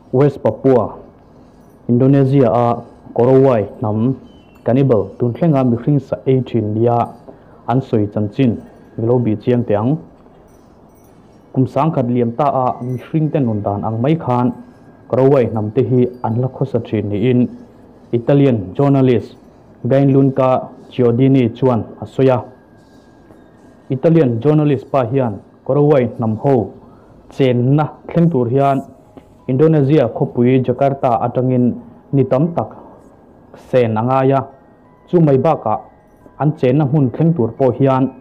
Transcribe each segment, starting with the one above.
West Papua, Indonesia-a Korowai hnam cannibal tun thlenga mihring sa ei thin nia an sawi chanchin mi lo bih chiang teh ang. Kum sangkhat liam ta a mihring te nun dan ang mai khan Korowai hnam te hi an la khawsa thin niin Italian journalist Gianluca Chiodini chuan a sawi a. Italian journalist pa hian Korowai hnam ho chenna thleng tur hian Indonesia khawpui Jakarta atangin ni tam tak sen a ngai a, chu mai bakah an chenna hmun thleng tur pawh hian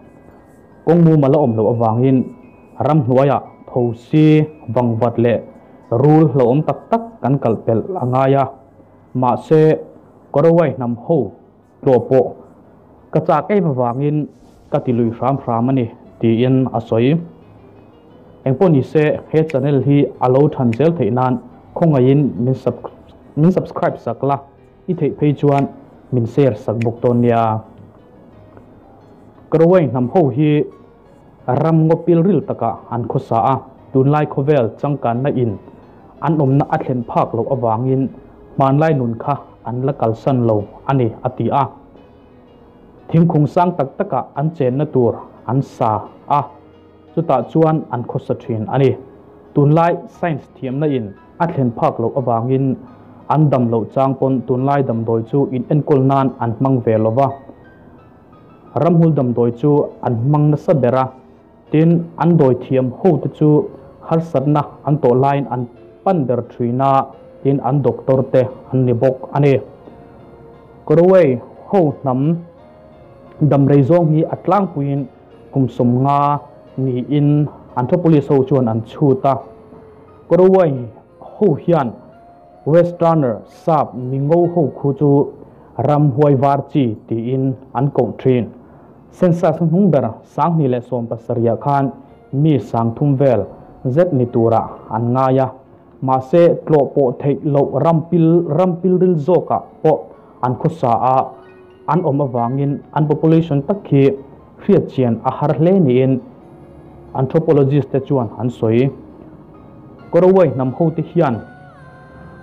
kawng mumal a awm loh avangin ramhnuaiah thosi, vangvat leh rul hlauhawm tak tak kan kalh pelh a ngai a, mahse Korowai hnam ho Tlawh pawh ka chak em avangin ka ti lui hram hram a ni, tiin a sawi. Engpawh ni se, he channel hi a lo than zel theih nan khawngaihin min min subscribe sak la, i theih phei chuan min share sak bawk dawn nia. Karawai hnam ho hi ram ngaw pilril takah an khawsa a, tunlai khawvel changkanna in an awmna a thlen phak loh avangin hmanlai nun kha an la kalsan lo a ni, a ti a. Thingkung sang tak takah an chenna tur an sa a, chutah chuan an khawsa thin a ni. Tunlai science thiamna in a thlen phak loh avangin an dam loh chang pawn tunlai damdawi chu in enkawl nan an hmang ve lo va. Ramhmul damdawi chu an hmang nasa ber a, tin an dawi thiam hote chu harsatna an tawh laiin an pan ber thin a, tin an doctor te an ni bawk a ni. Korowai ho hnam damrei zawng hi a tlangpuiin kum 50 niin anthropolist ho chuan an chhut a. Korowai ho hian Westerner sap mingo ho khu chu ramhuai var chi tiin an koh thin. Census hnung ber 2017 ah khan mi 3000 vel zet ni turah an ngai a, mahse tlawh pawh theih loh rampil rampilril zawkah pawh an khawsa a, an awm avangin an population tak hi hriatchian a har hle niin anthropologist te chuan an sawi. Korowai hnam hote hian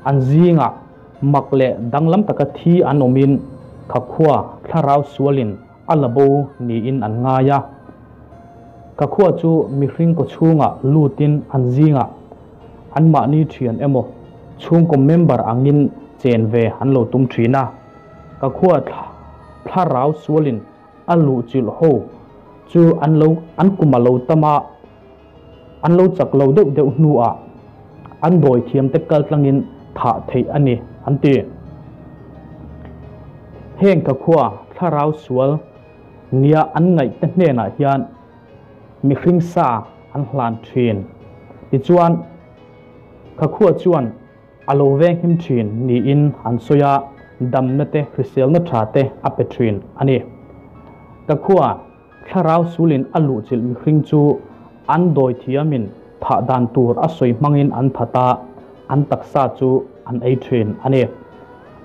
an zingah mak leh danglam taka thi an awmin khakhua thlarau sualin a la bo niin an ngai a. Khakhua chu mihring kawchhungah lutin an zingah anmahni thian emaw chhungkaw member angin chen ve an lo tum thin a. Khakhua thlarau sualin a luhchilh ho chu an lo an kum a lo tam a, an lo chak lo deuh deuh hnuah an dawi thiam te kal tlangin thah theih a ni, an ti. Heng ka khua thlarau sual nia an ngaih te hnenah hian mihring sa an hlan thin. Tichuan, ka khua chuan A lo venghim thin niin an sawi a, damna te, hriselna tha te a pe thin a ni. Ka khua, thlarau sulin a luhchilh mihring chu an dawi thiamin thah dan tur a sawi hmangin an that a, an taksa chu an ei thin a ni.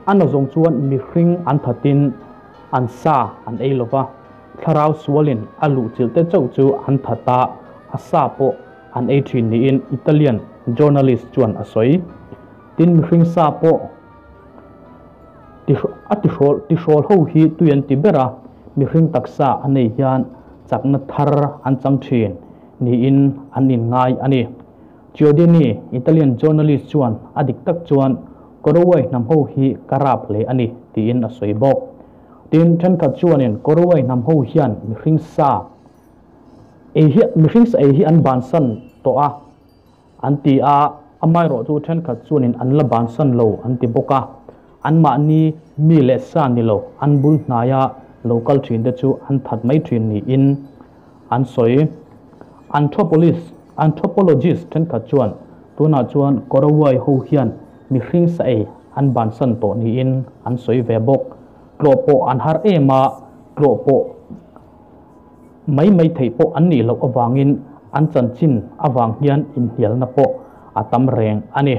A nazawng chuan mihring an thatin an sa an ei lo va, thlarau sualin a luhchilh te chauh chu an that a, a sa pawh an ei thin niin Italian journalist chuan a sawi. Tin, mihring sa pawh a tihrawl ho hi tui an ti ber a, mihring taksa a nei hian chakna thar an chang thin niin an inngai a ni. Chiodini, Italian journalist chuan a dik tak chuan Korowai hnam ho hi ka rap hle a ni tiin a sawi bawk. Tin, thenkhat chuanin Korowai hnam ho hian mihring sa Ei hi mihring sa ei hi an bansan tawh a an ti a, amaherawh chu thenkhat chuanin an la bansan lo an ti bawk a, anmahni mi leh sa ni lo an bul hnaia lo kal thin te chu an that mai thin niin an sawi. Anthropolist anthropologist thenkhat chuan tunah chuan Korowai ho hian mihring sa ei an bansan tawh niin an sawi ve bawk. Tlawh pawh an har em a, tlawh pawh. Mai mai theih pawh an nih loh avangin an chanchin avang hian inhnialna pawh a tam reng a ni.